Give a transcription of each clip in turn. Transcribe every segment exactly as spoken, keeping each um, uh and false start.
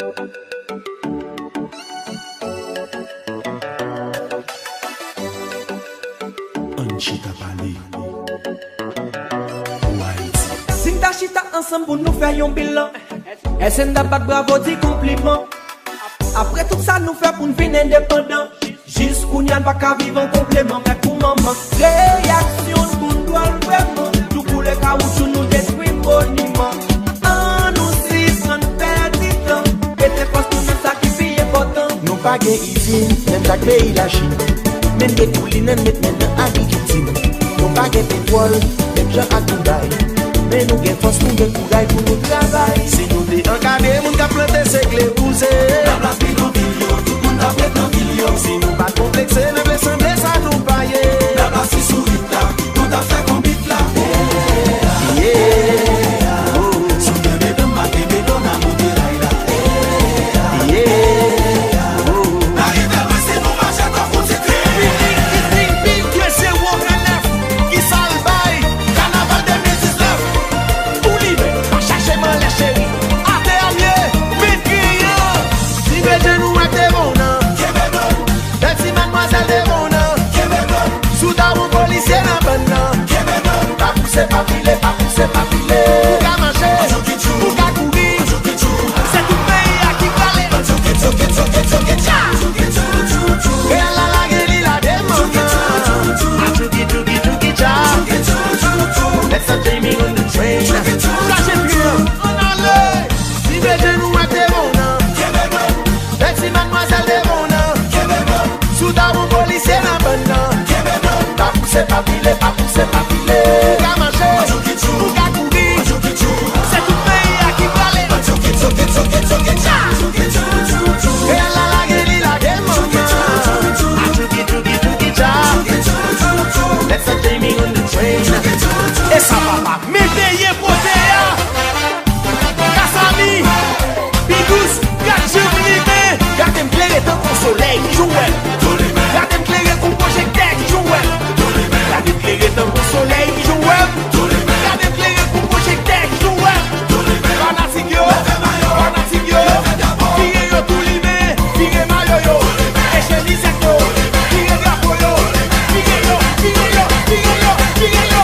Ann chita pale pou Ayiti. Si n ta chita ansanm pou nou fè yon bilan, èske n ta bat bravo, di konpliman? Apre tout sa nou fè pou n vin endepandan, jis kounye a n pa ka viv an konpleman, men pou manman. Reyaksyon n konn dwòl vrèman, nou boule kawoutchou, nou detwi moniman. An nou sispann pèdi tan, mete fòs nou nan sa ki pi enpòtan. Nou pa gen izin, menm jan ak peyi Lachin, men n gen kou linen n met men nan agrikilti. Nou pa gen petwòl, menm jan ak Dubai, men nou gen fòs, nou gen kouraj pou nou travay. Si nou te ankadre moun k ap plante, segle, wouze, lablas bidonvil yo, tout moun t ap ret nan vil yo. Si nou pa t konplekse nan vle sanble sa nou pa ye, lablas ti sourit la, nou t ap fè konbit la. Yeah. Oh. Si w kenbe dlo, m pa kenbe dlo, n a monte ray la. Yeah. Oh. N a rive lwen si nou mache kò fouti kri. Big, big, big, big, big, se Wokan nèf ki sa l bay. Kanaval de mil diznèf. Tou limen, pa chache m anlè cheri. Atè a m ye, men griyan. Ti bebe nou ak te bon nan. Kenbe dlo. Bèl ti madmwazèl te bon nan. Kenbe dlo. Si w ta wè yon polisye nan bann nan. Kenbe dlo. Pa pouse, pa pile, pa pouse, pa pile. Ou ka mache, ou ka kouri. Se tout peyi a ki prale. Reyèl la lage li la demann. Tchouki, tchouki, tchouki, tcha. Let's start jamming on the train. Chache pye, ann ale. Ti bebe nou ak te bon nan. Bèl ti madmwazèl te bon nan. Si w ta wè yon polisye nan bann nan. Pa pouse, pa pile, pa pouse, pa pile. Ou ka mache, ou ka kouri. Se tout peyi a ki prale. Reyèl la lage li lage manman. Tchouki, tchouki, tchouki, tcha. Let's start jamming on the train. E sa papa, men peye pote a. Kasami, pi dous, gad je m limen. Gade m klere tankou solèy, jou wè m. Gade m klere kou pwojektè, jou wè m. Gade m klere tankou solèy, jou wè m. Gade m klere kou pwojektè, jou wè m. Fanatik yo, fanatik yo, vire yo tou limen, vire mayo yo, e chemiz yo, vire drapo yo, vire yo, vire yo, vire yo, vire yo.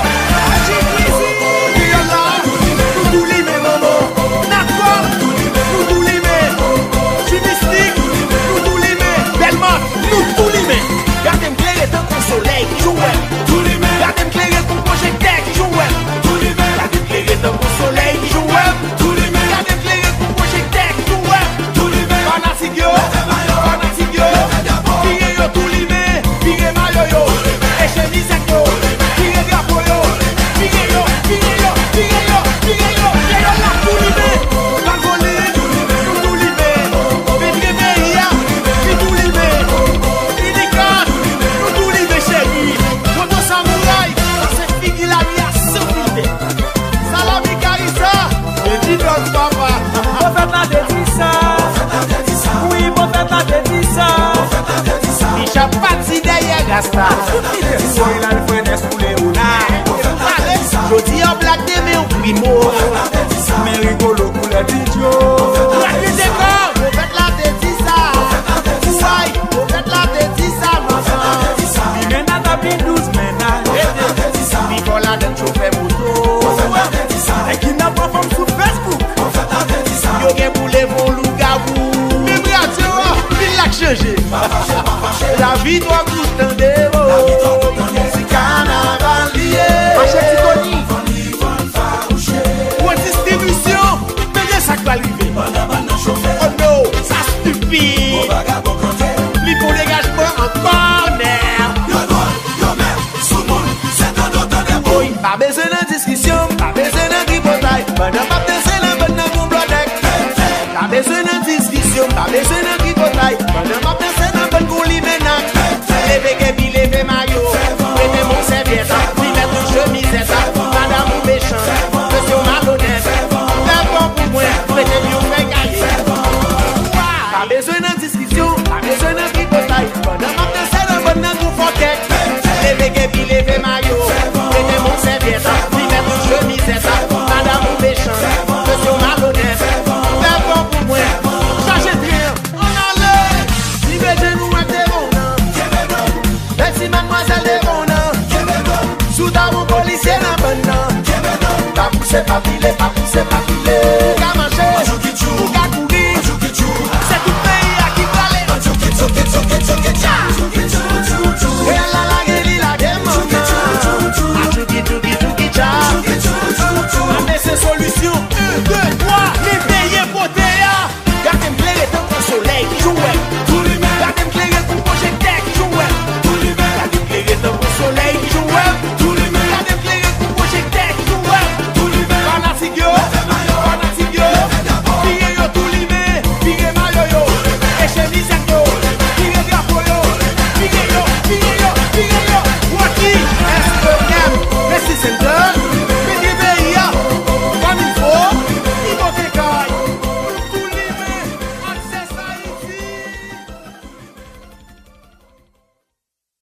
Jezi, kreyòl la, nou tou limen manman. Natcom, nou tou limen. Jimistik, nou tou limen. Dèlma, nou tou limen. Gade m klere tankou solèy ki jou wè m. Gade m klere kou pwojektè ki jou wè m. Gade m klere tankou solèy ki jou wè m. Gade m klere kou pwojektè ki jou wè m. Fanatik yo, fanatik yo, vire yo tou limen, vire mayo yo, e chemiz yo, vire drapo yo, vire yo, vire yo, vire yo, vire yo, kreyòl la tou limen, pa vole, nou tou limen, Petri peyi a, li tou limen, Inika, nou tou limen cheri, Moto Samouray, sa se figi lari a san filtè. Salami Karisa, Edi Dòg papa. Pwofèt la te di sa. Wi, pwofèt la te di sa. Misha pati dèyè rasta. Woy la l frè Nès pou Leona. Jodi an blak, demen yon primo. Men rigolo koulè bidyo. Pwofèt la te di sa. Pwofèt la te di sa. Pwofèt la te di sa, manman. Li men nata pi dous, men na rete. Li fò ladan chofè moto. Nèg ki nan pran fanm sou Facebook. Yo gen pou leve yon lougawou. Menm radyo a, vin la k chanje. Lavi twò kout tande, oh. Se kanaval li ye. Mache Ti Tony. Gwo distribisyon. Men gen sa k pral rive. Oh no, sa stipid. Li pou degajman an kònè. Yo dwòl, yo mèt, soumoun, se tande w tande m. Woy, pa bezwen nan diskisyon, pa bezwen nan tripotay. Pandan m ap danse nan bann nan gon blòdèk. Pa bezwen nan diskisyon, pa bezwen nan tripotay. Pandan m ap danse nan bann gon limena. Leve kè